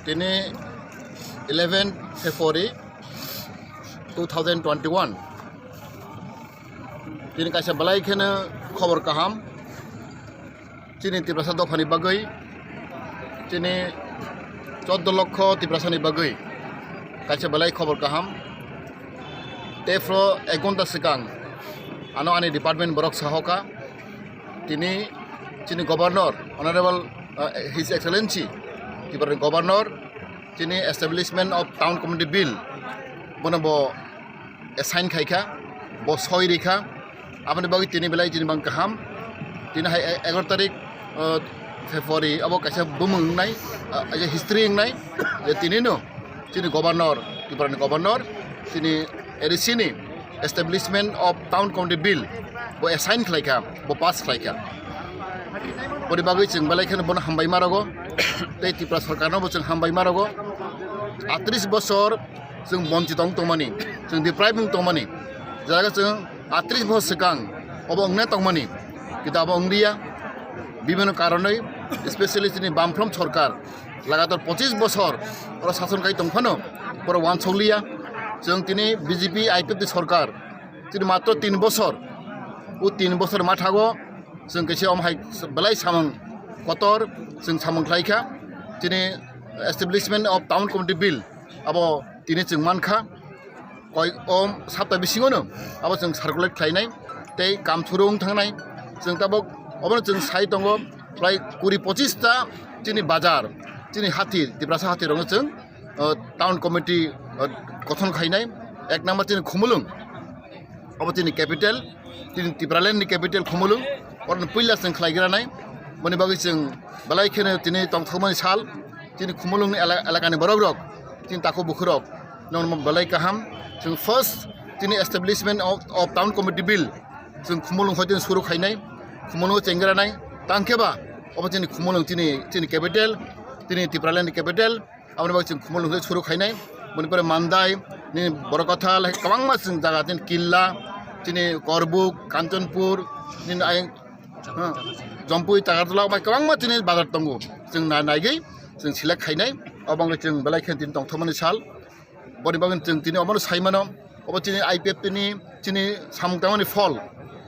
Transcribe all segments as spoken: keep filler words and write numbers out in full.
Tini eleven February two thousand twenty-one. Tini kaisa belai kheno khobor kaham. Chini Tiprasa dophani bagwi, chini choddo lokho Tiprasani bagwi kaisa belai khobor kaham. Tei phro ek ghonta swkang ano ani department borok sahokha. Tini chini Governor, Honorable, uh, His Excellency, Tripura ni Governor, chini Establishment of Town Committee Bill, bono bo assign khaikha, bo soi rikha. Aboni bagwi tini belai chini bang kaham. Tini hai e-, egaroh tarik, uh, February, abo kaisa bumung wngnai, uh, kaisa history wngnai, je tini no chini Governor, Tripura ni Governor, chini A D C ni Establishment of Town Committee Bill bo assign khlaikha, bo pass khlaikha. Boni bagwi chwng belai kheno bono hambai ma rogo, tei Tripura Sarkarno bo chwng hambai ma rogo. Atris bosor chwng bonchito wng tongmani, chwng deprive wng tongmani, jaga chwng atris bosor swkang obo wngna tongmani, kintu abo wnglia. Bibhinno karonoi, especially chini Bamfront Sarkar, lagatar pochis bosor oro sason khai tongphano borok wansokliya. Chwng tini B J P I P F T sarkar, chini matro tin bosor, o tin bosor mathago chwng kaisa omo hai belai samung kotor chwng samung khlaikha. Chini Establishment of Town Committee Bill abo tini chwng mankha. Koi om sapta bisingono abo chwng circulate khlainai tei kam suru wng thangnai. Chwng tabok obono chwng sai tongo, prai kuri pochis ta chini bazar, chini hati, Tiprasa hati rokno chwng, uh, town committee, uh, gothon khainai. Ek number chini Khumulwng, obo chini capital, chini Tipraland ni capital Khumulwng, oro puila chwng khlaigra nai. Boni bagwi chwng belai kheno tini tongthokmani sal, chini Khumulwng ni ela-, elakani borok rok, chini takhuk bukhuk rok, nongno belai kaham. Chwng first chini Establishment of, of Town Committee Bill chwng Khumulwng hoi tini suru khainai, Khumulwngo chenggra nai. Tangkhe ba obo chini Khumulwng, chini, chini capital, chini Tipraland ni capital, aboni bagwi chwng Khumulwng hoi suru khainai. Boni pore Mandai, nini Borokotha, lai kwbangma chwng jaga, chini Killa, chini Korbuk, Kanchanpur, nini ayang, ha, Jampui, Tagartala, bai kwbangma chini bazar tongo. Chwng na-, naigwi chwng select khainai. Obo wngkha chwng belai khe tini tongthokmani sal. Boni bagwi chwng tini obono sai mano. Obo chini I P F T ni chini samung tangmani phol,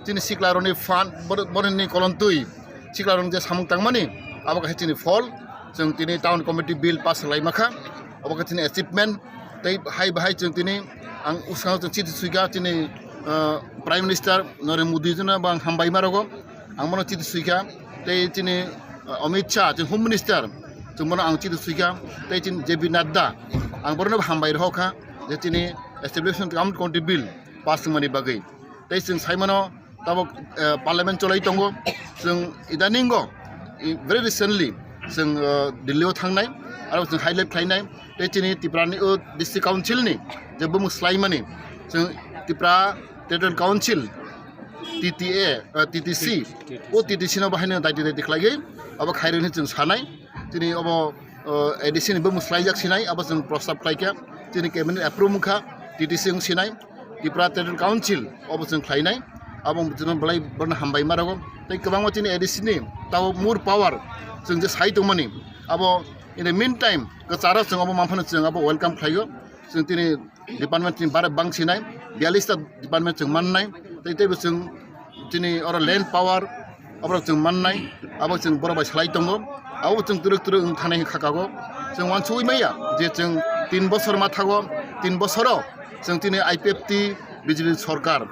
chini siklarokni phan, bor-, borokni kolontwi siklarokni je samung tangmani, abo kaisa chini phol. Chwng tini town committee bill pass khlai makha, obo khe chini achievement. Tei hai bahai chwng tini ang uskango chwng chiti swikha chini, ah, Prime Minister Narendra Modi jino bo ang hambai ma rogo. Ang bono chiti swikha, tei chini, ah, Amit Shah, chini Home Minister, chwng bono ang chiti swikha, tei chini J P Nadda, ang bono hambai rohorkha, je chini Establishment Town Committee Bill pass wngmani bagwi. Tei chwng sai mano, tabok, eh, Parliament cholai tongo, chwng idaningo, i, very recently, chwng, eh, Delhi o thangnai, aro chwng highlight khlainai, tei chini Tripura ni o District Council ni je bumung swlaimani, chwng Tripura Territorial Council, T T A, eh, T T C, o T T C no bahaino daiti daiti khlaigwi abo khairokni chwng sanai. Chini obo, eh, A D C ni bumung swlaijak sinai, abo chwng prostab khlaikha, chini cabinet approve wngkha, T T C wng sinai, Tripura Territorial Council obo chwng khlainai, abo chwngno belai bono hambai ma rogo. Tei kwbangma chini A D C ni tabo more power chwng je sai tongmani, abo in the meantime kwcharo chwng obo manphano chwng abo welcome khlaio. Chwng tini department ni bare bang sinai, biyalish ta department chwng mannai, tei teibo chwng chini oro land power, oborok chwng mannai, abo chwng borok bai salai tongo, abo chwng twrwk twrwk wng thanai kha kago. Chwng wansugwi maya je chwng tin bosor ma thago, tin bosoro chwng chini I P F T B J P sorkar,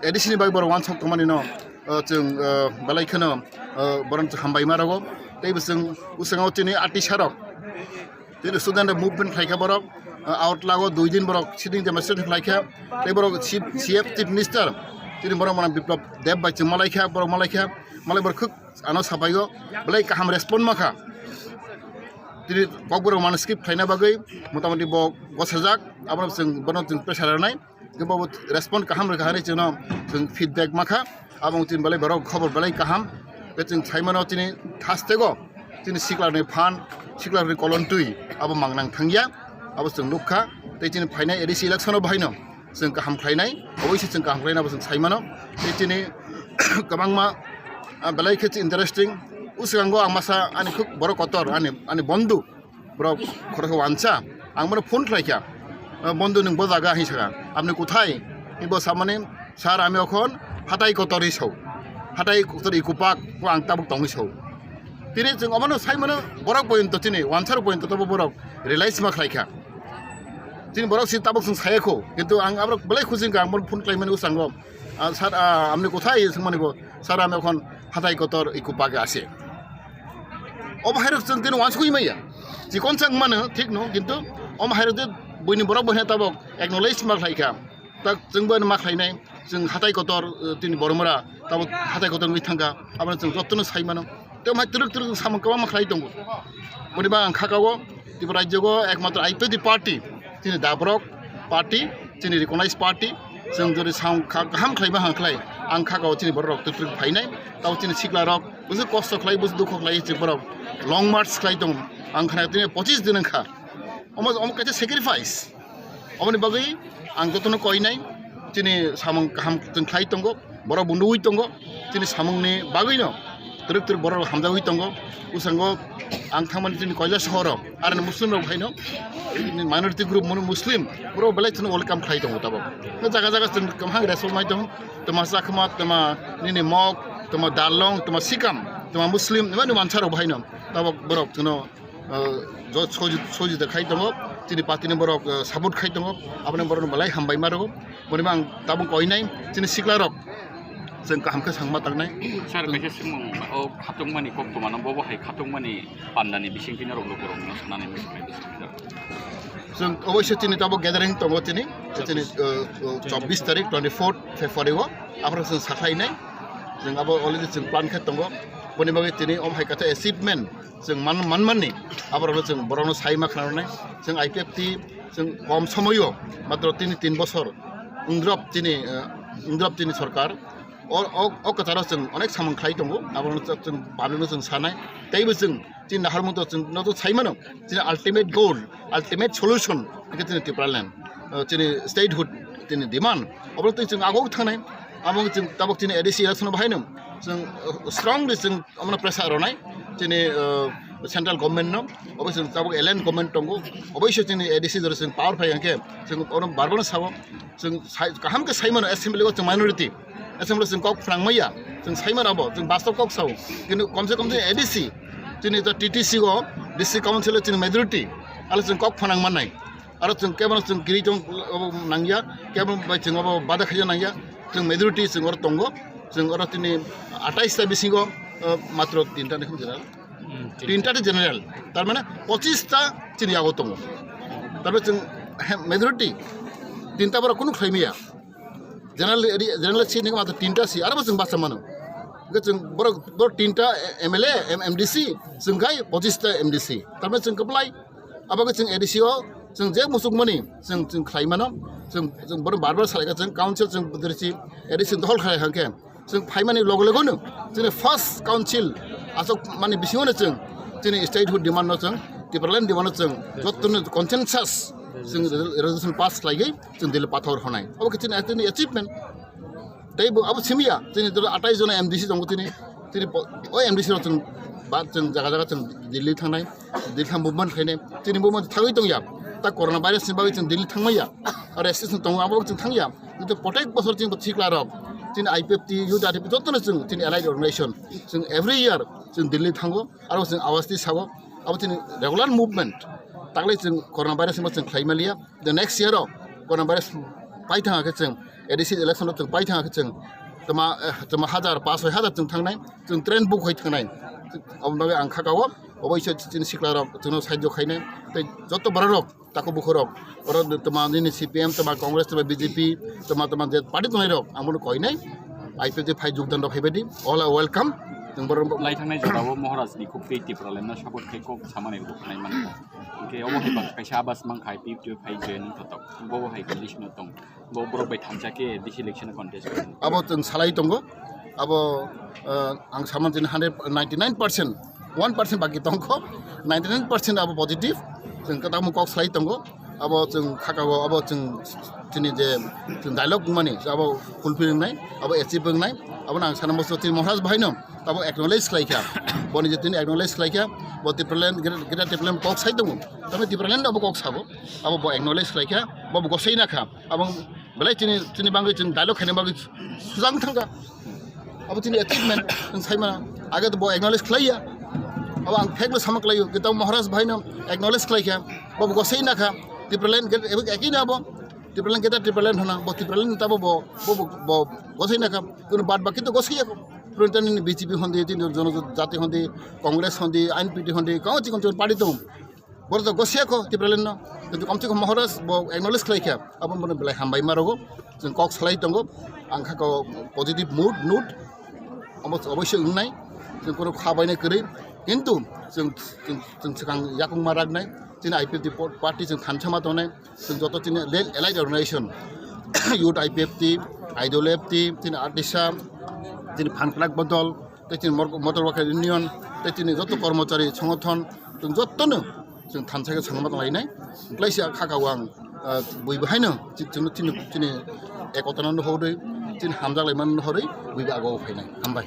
A D C ni bai borok wansok tongmani no, o, chwng, o, belai kheno, o, borok hambai ma rogo, teibo chwng bwskango chini artist rok. Tini student movement khlaikha borok, ah, out lago dui din borok sitting demonstration khlaikha. Tei borok chief, C F Chief Minister, tini borok mano Biplab Deb bai chwng malaikha, borok malaikha, malai borok khuk ano sapaigo, belai kaham respond makha. Tini kokborok mano script khlaina bagwi motamoti bo gosajak, abono chwng, bono chwng pressure rwnai. Khe bo respond kaham rwkha hinwi chwngno chwng feedback makha. Abo chini belai borok khobor belai kaham. Tei chwng sai mano chini thastego chini siklarni phan, siklarni kolontwi abo mangnang thangya. Abo chwng nukha. Tei chini phainai A D C election o bahaino chwng kaham khlainai. Oboise chwng kaham khlainai abo chwng sai mano. Tei chini kwbangma, ah, belai khe interesting. Uskango ang masa ani khuk borok kotor ani, ani bondhu. Borok khoroksa wansa, ang bono phone khlaikha, "Bondhu, nwng bo jaga?" hinwi sakha. "Apni kuthai?" Hinwi bo samani, "Sir, ami okhon hatai kotor hinwi sao, hatai kotor Eco Park o ang tabuk tongwi sao." Tini chwng omono saimano borok poyonto chini wansarok poyonto tobo borok realize ma khlaikha. Chini borok si tabuk chwng sayakho, kintu ang aborok belai khusi wngkha, ang bono phone khlaimani bwskango, "Ah, sir, ah, apni kuthai?" hinwi swngmani bo, "Sir, ami okhon hatai kotor Eco Park e ase." Obo hairok chwng tini wansugwi maya. Chikon chang mano, thik no, kintu omo hairok je buini borok bo hwnwi tabok acknowledge ma khlaikha. Tak chwngbo ma khlainai, chwng hatai kotor, eh, tini Boromura, tabok hatai kotor wngwi thangkha, abono chwng jotono sai mano. Tei omo hai twrwk twrwk samung kwbangma khlai tongo. Boni bagwi ang kha kao, Tripura rajyo o ekmatro I P F T party, chini dabrok party, chini recognized party, chwng jodi samung kha-, kaham khlaiba hang khlai, ang kha kao chini borok twrwk twrwk phainai, tabo chini sikla rok, busu kosto khlai, busu dukho khlai, chini borok long march khlai tong, ang khna tini pochis din wngkha. Omo, omo kaisa sacrifice. Oboni bagwi ang jotono koinai, chini samung kaham chwng khlai tongo, borok bo nugwi tongo, chini samungni bagwino twrwk twrwk borok hamjagwi tongo. Bwskango ang thangmani chini Koilashahar o, aroni Muslim rok haino, minority group munu Muslim, borok belai chwngno welcome khlai tongo tabok. Jaga jaga chwng kwbangma respect mai tongo, twma Chakma, twma nini Mok, twma Darlong, twma Sikam, twma Muslim, emani wansa rok haino tabok borok chwngno ah, jo-, soji-, sojita khai tongo, chini party ni borok, ah, support khai tongo, aboni borokno belai hambai ma rwo. Boni bo ang tabuk koinai, chini sikla rok chwng kaham khe sangma tangnai. Sir, kaisa swngmung, o khatungmani koktwmano, bobo hai khatungmani pandani bisingtwi norok lukurokno sanani muchungnai bisingtwi. Chwng oboise chini tabuk gathering tongo chini, chini, ah, ah, chobbish tarik, twenty-fourth February o, aphuru chwng sakhlainai, chwng abo already chwng plan khe tongo, boni bagwi tini omo hai kaisa achievement chwng man-, manmani, aborokno chwng borokno sai ma khna rwnai. Chwng I P F T chwng kom somoio matro tini tin bosor wngdrop tini, eh, wngdrop tini sorkar. O, o, o kwcharo chwng onek samung khlai tongo, aborokno chwng, chwng publicno chwng sanai. Teibo chwng chini naharmung to chwng no to sai mano, chini ultimate goal, ultimate solution hwnkhe chini Tipraland, eh, chini statehood, chini demand. Oborok twi chwng agok thangnai, abo chwng tabok chini A D C election bo haino chwng, eh, strongly chwng omono pressure rwnai chini, uh, central government no, obo chwng tabuk alien government tongo, obo se chini A D C jora chwng power phai hwnkhe chwng oro barbar sao, chwng sai, kaham khe sai mano assembly o chwng minority, assembly chwng kok phnang maya, chwng sai mano abo chwng bastob kok sao, kintu komse kom chini A D C, chini ta T T C o, district council o chini majority, alo chwng kok phnang mannai. Aro chwng kebono chwng kiri tong, obo nangya, kebo bai chwng obo bada khaina nangya, chwng majority chwng oro tongo, chwng oro tini atais ta bisingo, o, matro tinta ni khum general. Hmm, tinta. Tinta ta general, tar mane pochis ta chini yago tongo. Tar mane chwng, he, majority tinta borok kunu khlai maya. General area, general seat ni matro tinta si, aro bo chwng bacha mano. Hwnkhe chwng borok, borok tinta M L A, M-, M D C, chwng khai pochis ta M D C. Tar mane chwng kwplai, abo khe chwng A D C o chwng je muchukmani chwng, chwng khlai mano, chwng, chwng bono bar bar salai kha chwng council chwng bwdrisi A D C dohol khlai hwnkhe chwng phaimani loge loge no chwngni first council aswk mani bisingo no chwng chini statehood demand no chwng Tipraland demand no chwng jotono consensus chwng resolution pass khlaiwi chwng Delhi pathor honai. Abo khe chini, chini achievement. Tei bo abo simiya, chini dolo atais jona M D C tongo tini, tini bo, o M D C rok chwng ba, chwng jaga jaga chwng Delhi thangnai, Delhi thang movement khainai, chini movement thangwi tongya, ta corona virus ni bagwi chwng Delhi thangmaya, aro restriction tongo abo chwng thangya, kintu protek bosor chini sikla rok, chini I P F T, youth I P F T, jotono chwng chini allied organization, chwng every year chwng Delhi thango, aro chwng awaz twi sao, abo chini regular movement, taklai chwng corona virus ni bo chwng khlai maliya, the next year o corona virus pai thang khe chwng A D C election o chwng pai thang khe chwng tama, eh, tama hajar, pas soi hajar chwng thangnai, chwng train book hai thangnai. Aboni bagwi ang kha kao, obo isa chini sikla rok chwngno sahajyo khainai. Tei joto borok rok, takhuk bukhuk rok, oro tama nini C P M, tama Congress, tama B J P, tama, tama je party tongnai rok, ang bono koinai. I P F T phai jogdan rok phaibai di, all are welcome. Chwng borok lai thangnai jorao Maharaj ni kok tei Tipraland no support khai kok samani rok khnai mano. Hwnkhe obo hai kaisa abas mang khai P F T phai join wng kha tok. Bo hai condition o tong. Bo borok bai thansa khe D C election contest khainai. Abo chwng salai tongo. Abo, eh, ang sama jini hundred, ninety nine percent, one percent baki tongkho, ninety nine percent abo positive. Chwng kwtal kok salai tongo. Abo chwng kha kao, abo chwng chini je chwng dialogue mani, abo fulfill wngnai, abo achieve wngnai. Abo ang sana muchungo chini Maharaj bahai no. Abo acknowledge khlai kha, boni je tini acknowledge khlai kha, bo Tipraland, Greater, Greater Tipraland kok sai tongo, tamo Tipraland abo kok sabo, abo bo acknowledge khlai kha, bo bo gosai na kha, abo belai tini, tini bangwi tini dialogue khaina bagwi sujang thangkha. Abo tini achievement, ang sai mana, age to bo acknowledge khlai ya, abo ang fact no sama khlai yo, kita Maharaj bhai no acknowledge khlai kha, bo bo gosai na kha, Tipraland, Greater, abo eki na abo, Tipraland kita Tipraland hona, bo Tipraland tabo bo, bo, bo, bo gosai na kha, kuno bad baki to gosai ya ko. Purun tani B J P hondi, tini jonojati hondi, Congress hondi, N P P hondi, kau chikon chikon party tong. Boro to gosai ya ko Tipraland no. Kintu kam chikon Maharaj bo acknowledge khlai kha, abo bono belai hambai ma rogo. Chwng kok salai tongo, ang kha ko positive mood, note. Obo oboisoi wngnai, chwng kunu kha bainai kwrwi. Kintu chwng, chwng, chwng swkang yakung ma raknai. Chini I P F T party chwng thansa ma tongnai. Chwng joto chini le-, allied organization, Youth I P F T, Idol F T, chini Ardisa, chini Phan Kwlak Bodol, tei chini Mor-, Motor Worker Union, tei chini joto kormochari songothon, chwng jotono chwng thansa khe swngma tonglainai. Klaisa kha kha o ang, ah, bui bo haino chi-, chwngno chini, chini ekotano nuhorwi, chini hamjak laimano nuhorwi, bui bo agao phainai. Hambai.